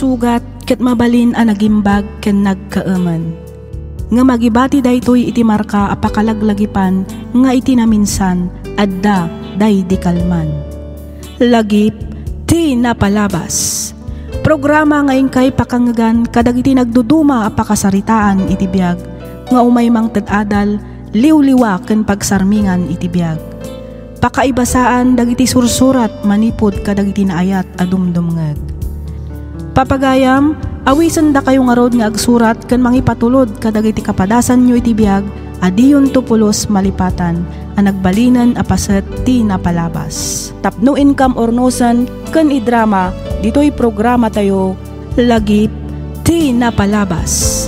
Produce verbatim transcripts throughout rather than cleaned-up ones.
sugat ket mabalin a nagimbag ken nagkaemen. Ngem agibati daytoy iti marka a pakalaglagipan nga iti naminsan, adda daydi kalman. Lagip ti napalabas. Programa nga inkay pakangngegan kadagiti nagduduma a pakasaritaan iti biag nga umay mangted adal, liwliwa ken pagsarmingan iti biag. Pakaibasaan dagiti sursurat manipud kadagiti naayat a dumdumngeg. Papagayam, awisendakayo ngarud nga agsurat ken mangipatulod kadagiti kapadasanyo iti biag a diyonto pulos malipatan a nagbalinen a paset ti napalabas. Tapno inkam urnosen ken idrama ditoy programatayo, Lagip ti Napalabas.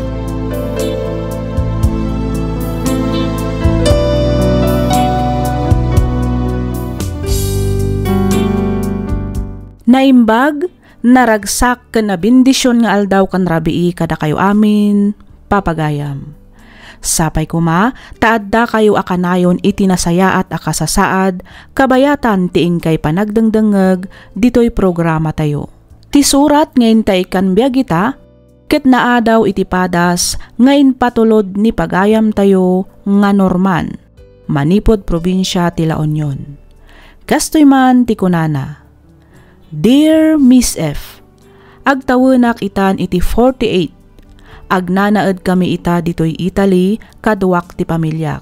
Naimbag, naragsak ken nabendision nga aldaw ken rabii kadakayo amin, papagayam. Sapay koma ta addakayo a kanayon iti nasayaat a kasasaad kabayatan ti inkay panagdengdengngeg ditoy programatayo. Ti surat nga inta ikkan biag ita, ket naadaw iti padas nga impatulod ni pagayamtayo nga Norman, manipud probinsia ti La Union. Kastoy man ti kunana, "Dear Miss F, agtawenak itan iti forty-eight. Agnanaedkami ita ditoy Italy, kaduak ti pamiliak.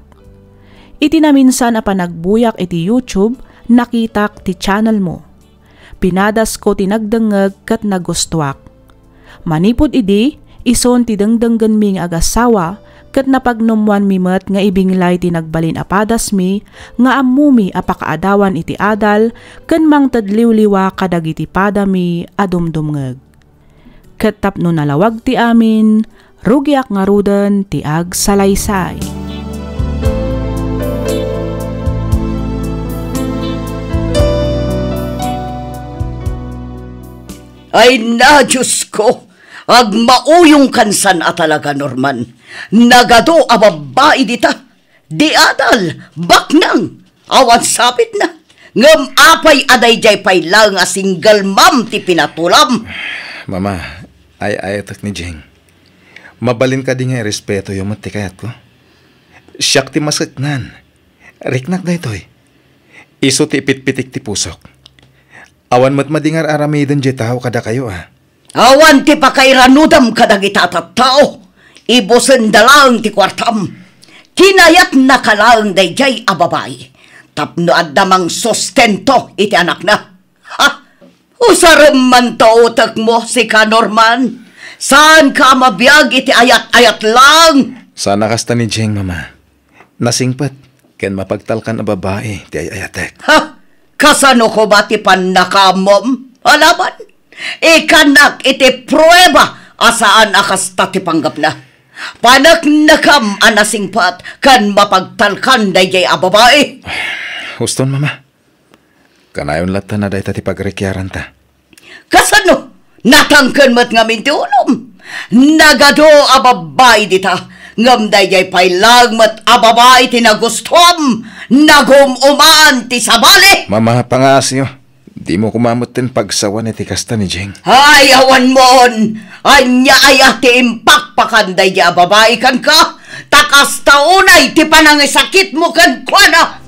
Iti naminsan a panagbuyak iti YouTube, nakitak ti channel mo. Pinadasko ti nagdengngeg ket nagustuak. Manipud idi, isun ti dengdenggenmi nga agasawa, ket napagnumoanmi met nga ibinglay ti nagbalin a padasmi nga ammomi a pakaadawan iti adal ken mangted liwliwa kadagiti padami a dumdumngeg. Ket tapno nalawag ti amin, rugiak ngaruden ti agsalaysay." Ay na, Diosko, agmauyongkan san a talaga, Norman. Nagadu a babbai dita. Di adal, baknang, awan sapitna. Ngem apay a daydiay pay laeng a single mom ti pinatulam? Mama, ay-ayatek ni Jing. Mabalin kadi nga irespetoyo met ti kayatko? Siak ti maseknan. Riknak daytoy. Isu ti ipitpitik ti pusok. Awan met madi nga ar-aramiden diay tao kadakayo a. Awan ti pakairanudam kadagita a tattao. Ibusenda laeng ti kuartam. Kinayatnaka laeng daydiay a babai tapno adda mangsustento iti anakna. Ha? Usarem man ta utekmo, sika, Norman. Saanka a mabiag iti ayat-ayat laeng. Saan a kasta ni Jing, Mama. Nasingpet ken mapagtalkan a babai ti ay-ayatek. Ha? Kasano koma ti pannakaammom? Alaman, ikanak iti prueba a saan a kasta ti panggepna. Paneknekam a nasingpet ken mapagtalkan daydiay a babai. Huston, Mama. Kanayon latta a dayta ti pagrikiaranta. Kasano? Natangken met ngamin ti ulom. Nagadu a babbai dita, ngem daydiay pay laeng met a babai ti nagustuam. Nagum-uman ti sabali. Mama, pangaasiyo. Dimo koma metten pagsawan iti kasta ni Jing. Ay, awan mon! Ania aya ti impakpakan daydiay a babai kenka? Ta kasta unay ti panangisakitmo kenkuana.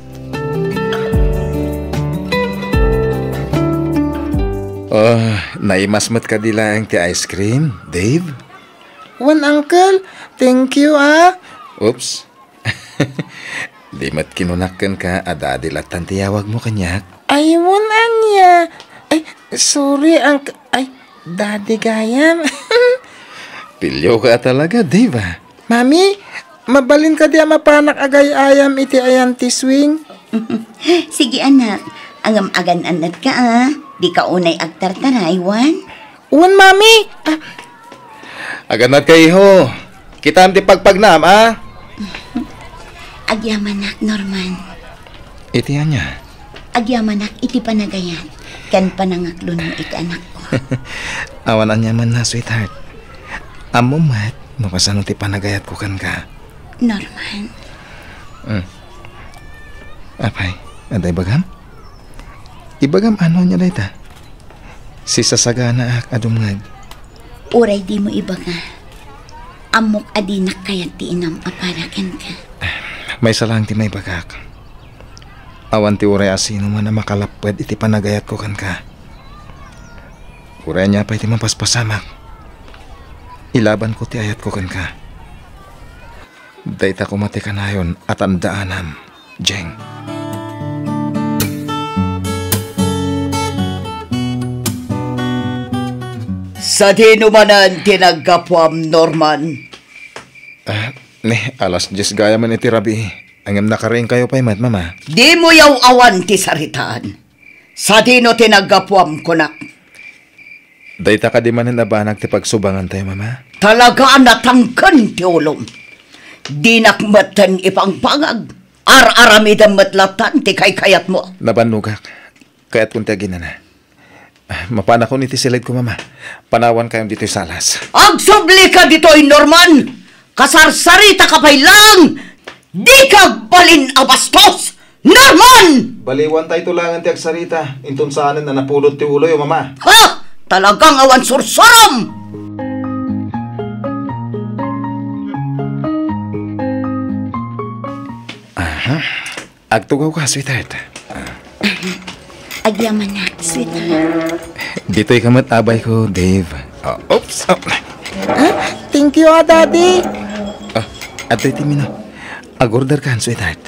Ah, naimas met kadi laeng ti ice cream, Dave? Wen, Uncle. Thank you, ah. Oops. Di met kinunak kenka a daddy lattan ti yawagmo kaniak? Ay, wen, ania? Ay, sorry, Uncle. Ay, daddy gayam. Pilioka a talaga, Dave, ah. Mami, mabalin kadi a mapanak agay-ayam iti ayan ti swing? Sige, anak. Ngem agan-annatka, a. Dika unay agtartaray, wen? Wen, Mami. Ah. Agan-annatka, iho. Kitaem ti pagpagnam, a. Agyamanak, Norman. Iti ania? Agyamanak iti panagayat ken panangaklonmo iti anakko. Awan aniamanna, sweetheart. Ammom met no kasano ti panagayatko kenka. Norman. Mm. Apay, adda ibagam? Ibagam no ania dayta? Sisasaganaak a dumngeg. Uray dimo ibaga, ammok a dinak kayat ti inam a para kenka. Maysa laeng ti maibagak. Awan ti uray a sinoman a makalapped iti panagayatko kenka. Uray ania pay ti mapaspasamak, ilabanko ti ayatko kenka. Dayta koma ti kanayon a tandaanam, Jeng. Sadino manen ti naggapuam, Norman? Ah, ni, alas dies gayam iti rabii. Ngem nakariingkayo pay met, Mama. Dimo yaw-awan ti saritaan. Sadino ti naggapuam, kunak? Dayta kadi manen a banag ti pagsubangantayo, Mama? Talaga a natangken ti ulom. Dinak metten ipangpangag. Ar-aramidem met lattan ti kaykayatmo. Nabannogak. Kayatkon ti aginana. Ah, mapanakon iti siledko, Mama. Panawankayom ditoy salas. Agsublika ditoy, Norman! Kasarsaritaka pay laeng! Dika agbalin a bastos! Norman! Baliwantayto laengen ti agsarita, inton saanen a napudot ti uloyo, Mama. Ha! Talagang awan sursurom! Aha. Agtugawka, sweetheart. Ah. Agyamanak, sweetheart. Ditoyka met, abayko, Dave. Ah, oops. Ah. Ah, thank you, ah, Daddy. Ah, adtoy ti menu. Agorderkan, sweetheart.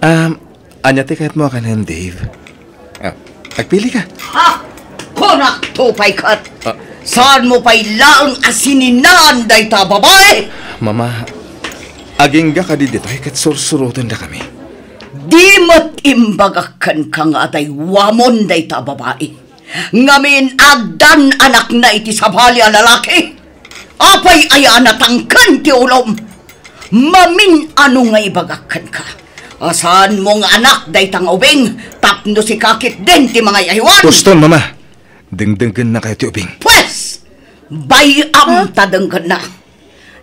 Um, ania ti kayatmo a kanen, Dave? Ah, agpilika. Ha? Kunakto pay ket. Ah. Saanmo pay laeng a sininaan dayta a babai? Mama, agingga kadi ditoy ket sursurotendakami. Di met imbagak kenka nga adaywamon dayta a babai. Ngamin, addan anakna iti sabali a lalaki. Apay aya a natangken ti ulom? Mamin-ano nga ibagak kenka a saanmo nga anak dayta nga ubing tapno sika ketdin ti mangay-aywan? Uston, Mama. Dengdengngennakayo ti ubing. Pues, bay-am ta denggenna.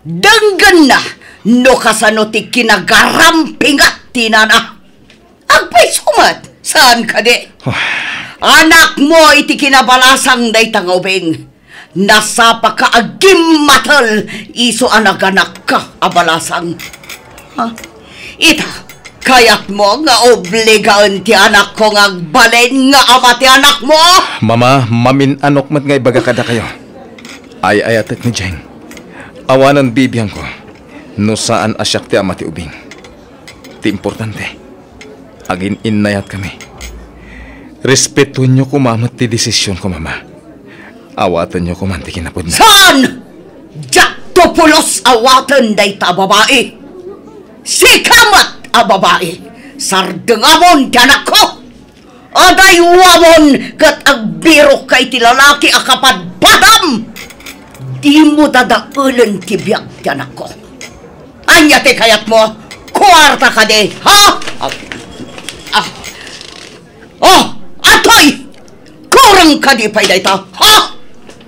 Denggenna no kasano ti kinagarampingat ti inana. Agpayso met, saan kadi? Ah. Anakmo iti kinabalasang dayta nga ubing. Nasapaka a gimmatel isu a naganakka a balasang. Ha? Ita, kayatmo nga obligaen ti anakko nga agbalin nga ama ti anakmo? Mama, mamin-anok met nga ibaga kadakayo. Ay-ayatek ni Jeng. Awanen bibiangko no saan a siak ti ama ti ubing. Ti importante, agin-innayatkami. Respetuenyo koma met ti desisionko, Mama. Awatenyo koman ti kinapudno. Saan? Diakto pulos awaten dayta a babai. Sika met a babai, sardengamon ti anakko. Adaywamon ket agbirokka iti lalaki a kapadpadam. Dimo dadaelen ti biag ti anakko. Ania ti kayatmo? Kuarta kadi, ha? Ah, ah. Oh, atoy! Kurang kadi pay dayta, ha?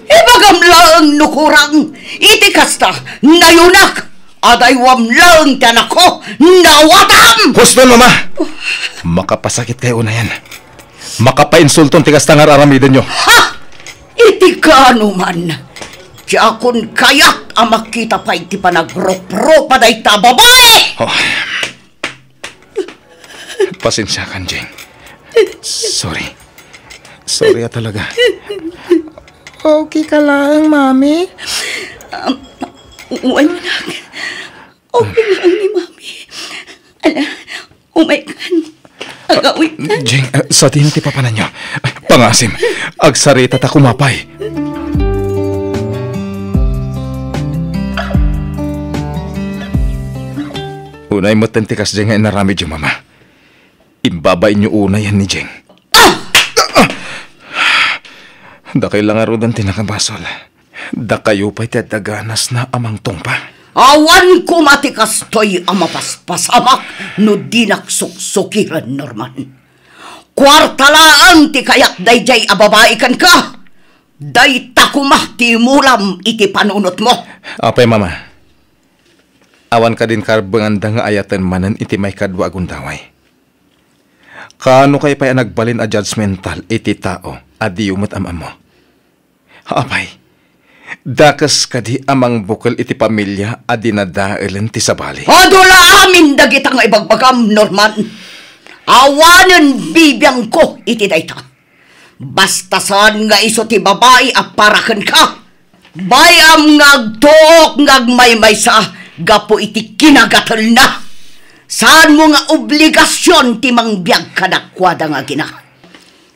Ibagam laeng no kurang. Iti kasta, nayunak. Adaywam laeng ti anakko, nawatam! Husto, Mama! Makapasakitkay unayen. Makapainsulton ti kasta nga ar-aramidenyo. Ha? Iti kaano man, diakon kayat a makita pay ti panagrupropa dayta a babai! Oh. Pasensiakan, Jeng. Sorry. Sorry a talaga. Okay ka laeng, Mami? Um, wen, nak. Okay laeng ni Mami. Ala, umaykan. Agawidtan. Jeng, ah, sadino ti papananyo? Pangaasim, agsarita ta kumapay. Unay metten ti kasdiay nga inaramidyo, Mama. Imbabainyo unayen ni Jeng. Ah! Dakay la ngaruden ti nakabasol. Dakayo pay ti adda ganasna a mangtungpa. Awan koma ti kastoy a mapaspasamak no dinak suksukiren, Norman. Kuarta laeng ti kayat daydiay a babai kenka. Dayta koma ti imulam iti panunotmo. Apay, Mama, awan kadin karbenganda nga ayaten manen iti maikadua a gundaway? Kaano kay pay a nagbalin a judgmental iti tao a diyo met am-ammo? Apay, Dakes kadi a mangbukel iti pamilia a dinadaelen ti sabali? Adu la amin dagita nga ibagbagam, Norman. Awanen bibiangko iti dayta. Basta saan nga isu ti babai a para kenka. Bay-am nga agtuok nga agmaymaysa gapu iti kinagatelna. Saanmo nga obligasion ti mangbiag kadakuada nga agina.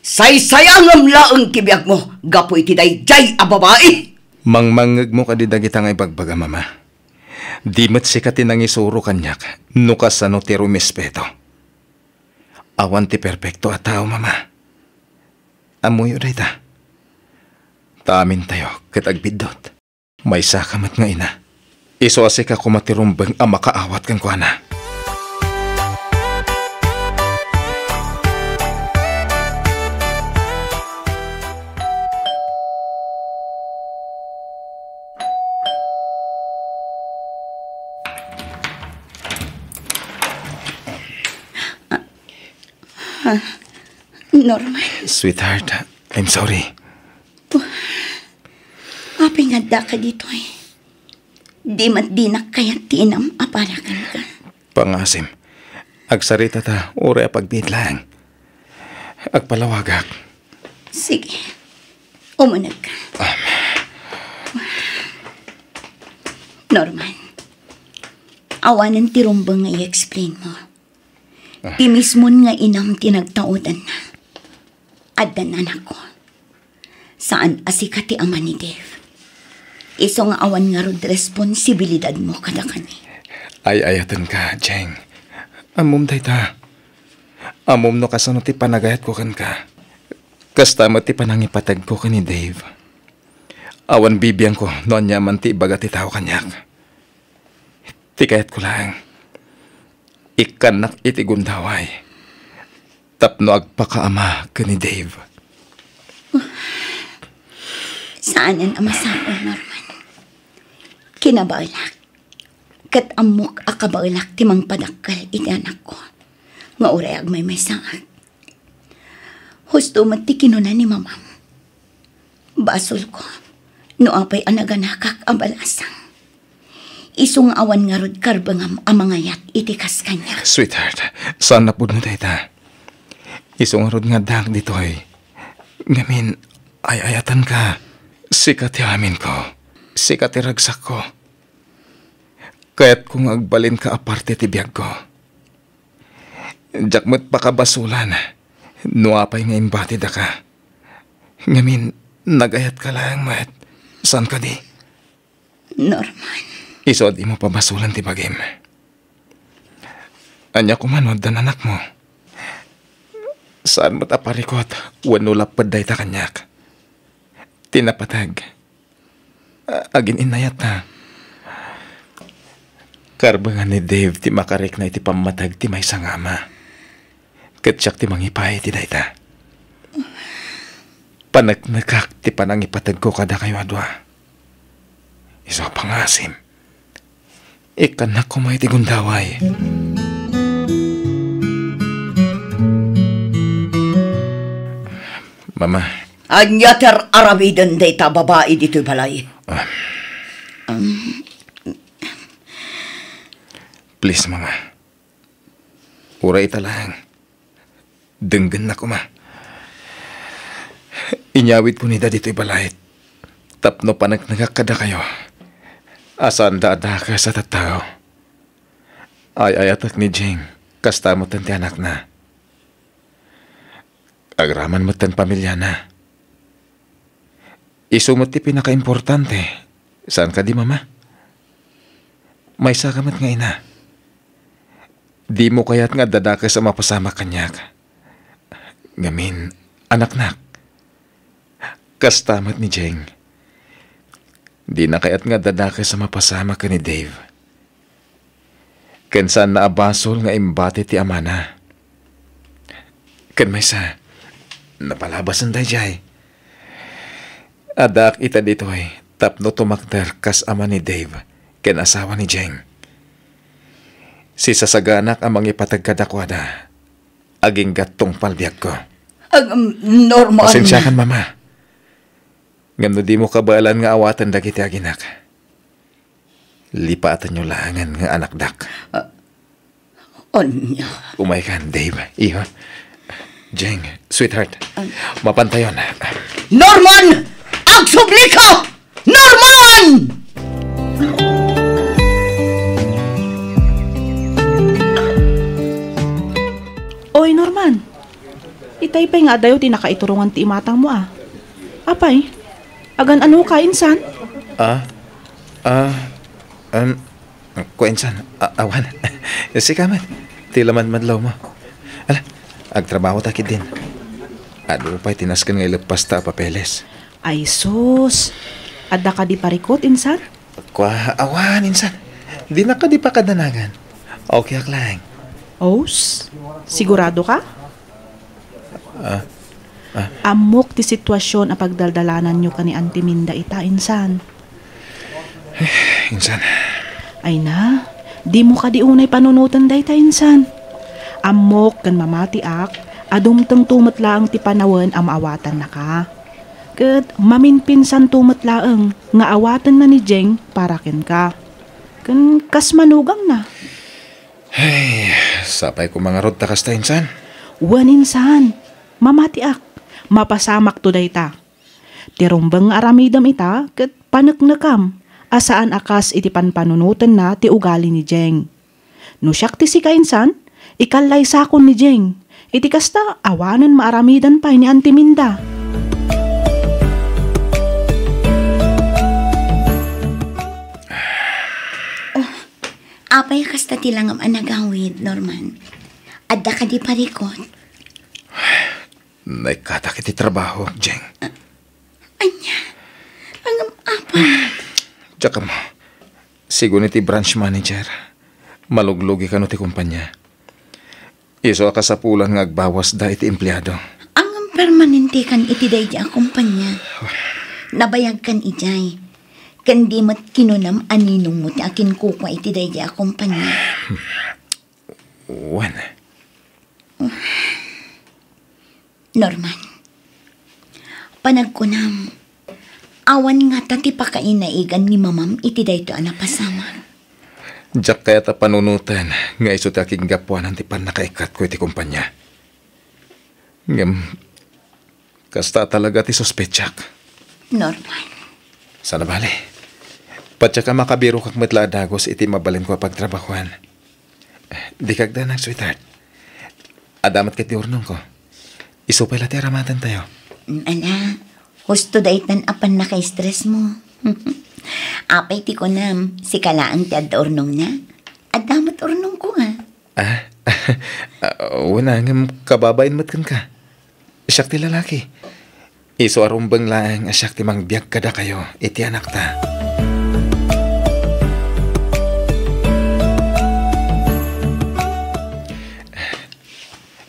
Saysayangem laeng ti biagmo gapu iti daydiay a babai. Mangmangngegmo kadi dagita nga ibagbaga, Mama. Di met sika ti nangisuro kaniak no kasano ti rumespeto. Awan ti perpekto a tao, Mama. Ammoyo dayta. Ta amintayo ket agbiddut. Maysaka met nga ina. Isu a sika koma ti rumbeng a makaawat kenkuana. Norman. Sweetheart, I'm sorry. Apay nga addaka ditoy? Di met dinak kayat ti inam a para kenka. Pangasim. Agsarita ta, uray a pagbiit laeng. Agpalawagak. Sige. Umuneg ka. Um. Norman, awanen ti rumbeng nga i-explain mo. Ah. Ti mismon nga inam ti nagtaudanna. Addan anakko. Saan a sika ti ama ni Dave. Isu nga awan ngarud responsibilidadmo kadakami. Ay-ayatenka, Jeng. Ammom dayta. Ammom no kasano ti panagayatko kenka. Kasta met ti panangipategko ken ni Dave. Awan bibiangko no ania man ti ibaga ti tao kaniak. Ti kayatko laeng, ikkannak iti gundaway tapno agpakaama ken ni Dave. Saanen a masapul, Norman. Kinabaelak. Ket ammok a kabaelak ti mangpadakkel iti anakko nga uray agmaymaysaak. Husto met ti kinuna ni Mamam. Basolko no apay a naganakak a balasang. Isu nga awan ngarud karbengam a mangayat iti kas kaniak. Sweetheart, saan a pudno dayta. Isu ngarud nga addaak ditoy. Ngamin, ay-ayatenka. Sika ti aminko. Sika ti ragsakko. Kayatko nga agbalinka a parte ti biagko. Diak met pakabasolan no apay nga imbatidaka. Ngamin, nagayatka laeng met, saan kadi? Norman. Isu a dimo pabasolan ti bagim. Ania koma no adda anakmo? Saan met a parikut wenno lapped dayta kaniak. Ti napateg, a-, agin-innayatta. Karbengan ni Dave ti makarikna iti pammateg ti maysa nga ama. Ket siak ti mangipaay iti dayta. Paneknekak ti panangipategko kadakayo a dua. Isu a pangasim, ikkannak koma iti gundaway. Mama. Ania ti ar-aramiden dayta a babai ditoy balay? Ah. Um. Please, Mama. Uray ita laeng. Denggenna koma. Inyawidkon ida ditoy balay tapno paneknekak kadakayo a saanda a dakes a tattao. Ay-ayatek ni Jing, kasta met ti anakna. Agraman met ti pamiliana. Isu met ti pinakaimportante. Saan kadi, Mama? Maysaka met nga ina. Dimo kayat nga adda dakes a mapasamak kaniak? Ngamin, anaknak. Kasta met ni Jeng. Dina kayat nga adda dakes a mapasamak ken ni Dave. Ken saanna a basol nga imbati ti amana. Ken maysa, napalabasen daydiay. Addaak ita ditoy tapno tumakder kas ama ni Dave ken asawa ni Jeng. Sisasaganak a mangipateg kadakuada, agingga tungpal biagko. Ag-, um, Norman. Pasensiakan, Mama. Ngem no dimo kabaelan nga awaten dagiti aginak, lipatenyo laengen nga anakdak. Ah, ania? Umaykan, Dave. Iho. Jeng, sweetheart. Ay. Mapantayon. Norman! Agsublika! Norman! Oy, Norman. Itay pay nga adayo ti nakaiturongan ti imatangmo, a. Apay, agan-ano ka, insan? Ah? Ah? An, Kuensan, a-, awan. Sika met, ti laman madlawmo. Ala, agtrabaho ta ketdin. Adu pay ti nasken nga ileppasta a papeles. Ay sus, adda kadi parikut, insan? Kua, awan, insan. Dinak kadi pakadanagan. Okay ak laeng. Os, sigurado ka? Ah, ah. Ammok ti situasion a pagdaldalananyo ken ni Auntie Minda ita, insan. Eh, insan. Ay na, dimo kadi unay panunoten dayta, insan. Ammok ken mamatiak a dumtengto met laeng ti panawen a maawatannaka. Ket maminpinsanto met laeng nga awatenna ni Jeng para kenka. Ken kas manugangna. Ay, sapay koma ngarud ta kasta, insan. Wen, insan. Mamatiak. Mapasamakto dayta. Ti rumbeng nga aramidem ita ket paneknekam a saan a kas iti panpanunotenna ti ugali ni Jeng. No siak ti sika, insan, ikallaysakon ni Jeng. Iti kasta, awanen maaramidan pay ni Auntie Minda. Oh, apay a kasta ti langam a nagawid, Norman? Adda kadi parikut? Naikkatak iti trabaho, Jeng. Ania? Ngem apay? Diak ammo. Sigun iti branch manager, maluglugi kano ti kompania. Isu a kasapulan nga agbawasda iti empleado. Ngem permanente kan iti daydi a kompania. Nabayag kan idiay. Ken di met kinunam a ninongmo ti akinkukua iti daydi a kompania. Wen. Norman, panagkunam, awan ngata ti pakainaigan ni mamam iti daytoy a napasamak. Diak kayat a panunoten nga isu ti akiggapuanan ti pannakaikkatko iti kompania. Ngem, kasta talaga ti suspetsak. Norman. Sana bale. Patiek a makabirokak met la a dagus iti mabalinko a pagtrabahoan. Dika agdanag, sweetheart. Adda met ket ti urnongko. Isu pay la ti aramatentayo. Mm, ala, husto daytan a pannaka-stressmo. Apay ti kunam, sika laeng ti adda urnongna? Adda met urnongko, a. Ah? Ah, wen a, ngem kababain met kenka. Siak ti lalaki. Isu a rumbeng laeng a siak ti mangbiag kadakayo iti anakta.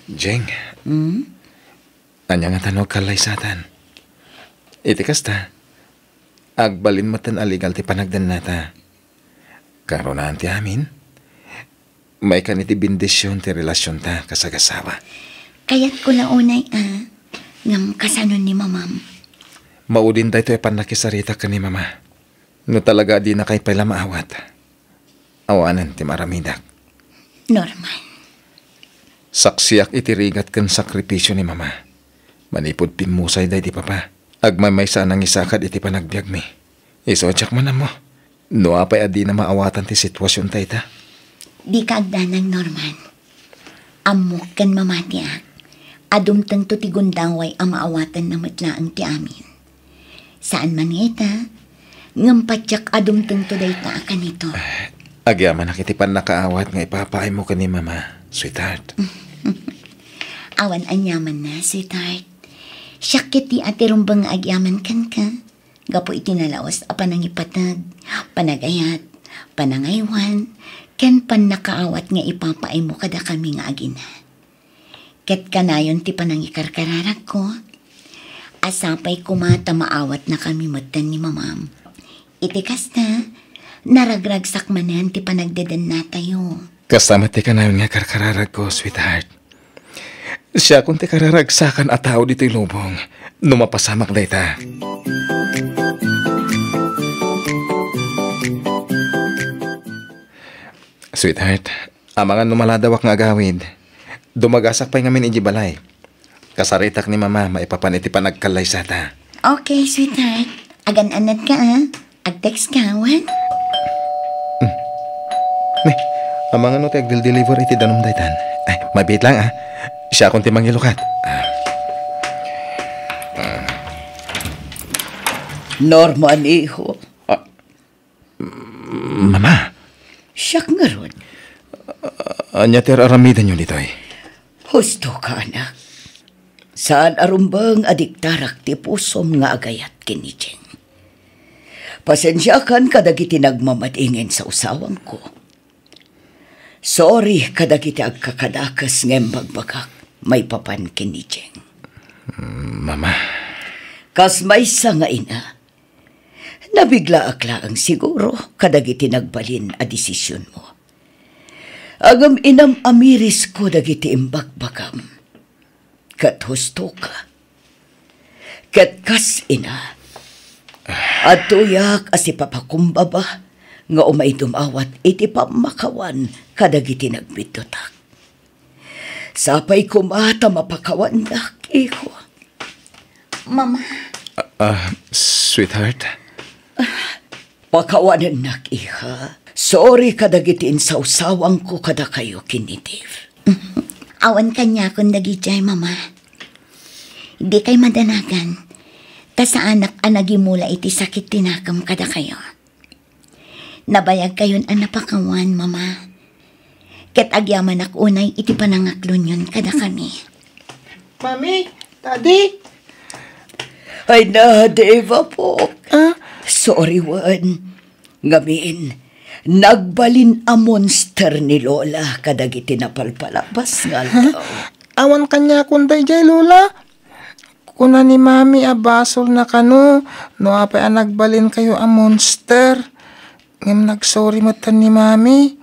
Jeng. Hmm? Ania ngata no agkallaysatan? Iti kasta, agbalin metten a legal ti panagdennata. Karunaen ti amin, maikan iti bendision ti relasionta kas agasawa. Kayatko la unay a, ngem kasano ni mamam? Maudin daytoy a pannakisarita ken ni mama. No talaga a dinakay pay la maawat, awanen ti maaramidak. Norman. Saksiak iti rigat ken sakripisio ni mama. Manipud pimmusay daydi papa, agmaymaysa a nangisakad iti panagbiagmi. Isu a diak man ammo no apay a dina maawatan ti situasionta ita. Dika agdanag, Norman. Ammok ken mamatiak a dumtengto ti gundaway a maawatanna met laeng ti amin. Saan man nga ita, ngem patiek a dumtengto dayta a kanito. Agyamanak iti pannakaawat nga ipapaaymo ken ni mama, sweetheart. Awan aniamanna, sweetheart. Siak ketdi a ti rumbeng nga agyaman kenka, gapu iti nalaus a panangipateg, panagayat, panangaywan, ken pannakaawat nga ipapaaymo kadakami nga agina. Ket kanayon ti panangikarkararagko, a sapay koma ta maawatnakami metten ni mamam. Iti kasta, naragragsak manen ti panagdedennatayo. Kasta met ti kanayon nga karkararagko, sweetheart. Siakon ti kararagsakan a tao ditoy lubong no mapasamak dayta. Sweetheart, amangan no maladawak nga agawid, dumagasak pay ngamin idiay balay. Kasaritak ni Mama maipapan iti panagkallaysata. Okay, sweetheart. Agan-anad ka, ah. Ag-text ka, wen? Hmm. Ne, amangan no ti agdel-deliver iti danum daytan. Ay, mabiit lang, ah. Siakon ti mangilukat. Ah. Ah. Norman, iho. Ah. Mama. Siak ngarud. Ania ti ar-aramidenyo ditoy? Husto ka, anak. Saan a rumbeng a diktarak ti pusom nga agayat ken ni Jeng. Pasensiakan kadagiti nagmamadi nga insawsawangko. Sorry kadagiti agkakadakes nga imbagbagak maipapan ken ni Jeng. Mama. Kas maysa nga ina, nabiglaak laeng siguro kadagiti nagbalin a desisionmo. Ngem inam-amirisko dagiti imbagbagam. Ket husto ka. Ket kas ina, adtoyak a sipapakumbaba nga umay dumawat iti pammakawan kadagiti nagbiddutak. Sapay koma ta mapakawannak, iho. Mama. Ah, ah, sweetheart? Pakawanennak, iha. Sorry kadagiti insawsawangko kadakayo ken ni Dave. Awan kaniakon dagidiay, Mama. Dikay madanagan. Ta saanak a nagimula iti sakit ti nakem kadakayo. Nabayagkayon a napakawan, Mama. Ket agyamanak unay iti panangaklonyon kadakami. Mami, Daddy? Ay na, Dave, apo. Ah? Sorry, wen. Ngamin, nagbalin a monster ni Lola kadagiti napalpalabas nga aldaw. Awan kaniakon daydiay, Lola. Kuna ni Mami a basolna kano no apay a nagbalinkayo a monster. Ngem nagsorry metten ni Mami.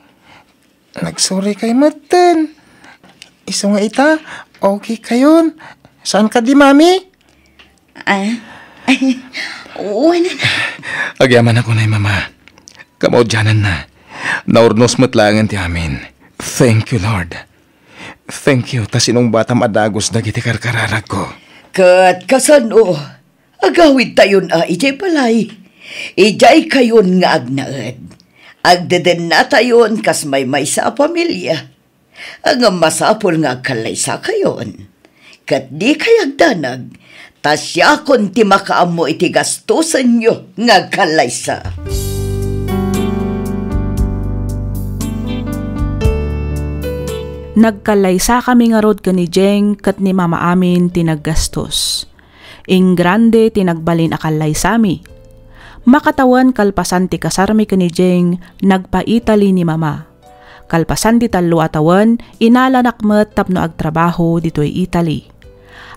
Nagsorry kay metten. Isu nga ita, okay kayon. Saan kadi, Mami? Ah? Wen. Agyamanak unay, Mama. Kamaudiananna. Naurnos met laengen ti amin. Thank you, Lord. Thank you, ta sinungbatam a dagus dagiti karkararagko. Ket kasano? Agawidtayon a idiay balay. Idiaykayon nga agnaed. Agdedennatayon kas maymaysa a pamilia. Ngem masapul nga agkallaysakayon. Ket dikay agdanag, ta siakon ti makaammo iti gastosenyo nga agkallaysa. Nagkallaysakami ngarud ken ni Jeng ket ni Mama amin ti naggastos. Ingrande ti nagbalin a kallaysami. Makatawen kalpasan ti kasarmi ken ni Jeng, nagpa-Italy ni Mama. Kalpasan ti tallo a tawen, inalanak met tapno agtrabaho ditoy Italy.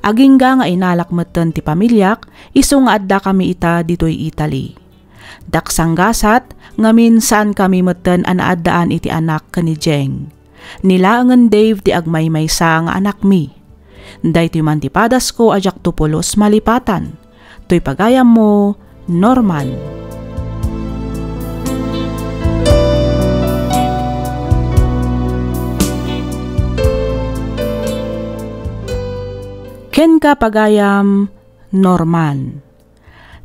Agingga nga inalak metten ti pamiliak, isu nga addakami ita ditoy Italy. Daksanggasat, ngamin saankami metten a naaddaan iti anak ken ni Jeng. Ni laengen Dave ti agmaymaysa nga anakmi. Daytoy man ti padasko a diakto pulos malipatan. Toy pagayammo, Norman. Kenka, pagayam, Norman.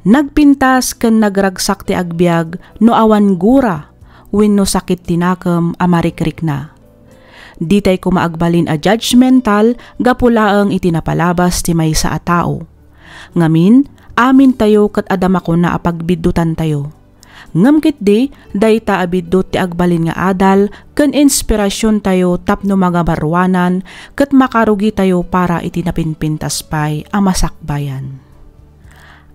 Nagpintas ken nagragsak ti agbiag no awan gura wenno sakit ti nakem a marikrikna. Ditay koma agbalin a judgmental gapu laeng iti napalabas ti maysa a tao. Ngamin, amintayo ket adda makuna a pagbiddutantayo. Ngem ketdi, dayta a biddut ti agbalin nga adal ken inspirasiontayo tapno mangabaruanan ket makarugitayo para iti napinpintas pay a masakbayan.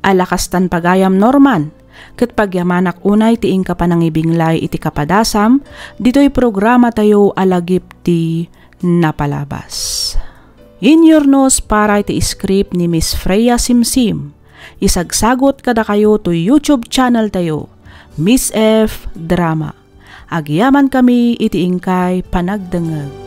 Ala kastan, pagayam Norman, ket pagyamanak unay ti inka panangibinglay iti kapadasam ditoy programatayo a Lagip ti Napalabas. Inyurnos para iti script ni Miss Freya Simsim. Isagsagut kadakayo toy YouTube channel tayo, Miss F Drama. Agyamankami iti inkay panagdengngeg.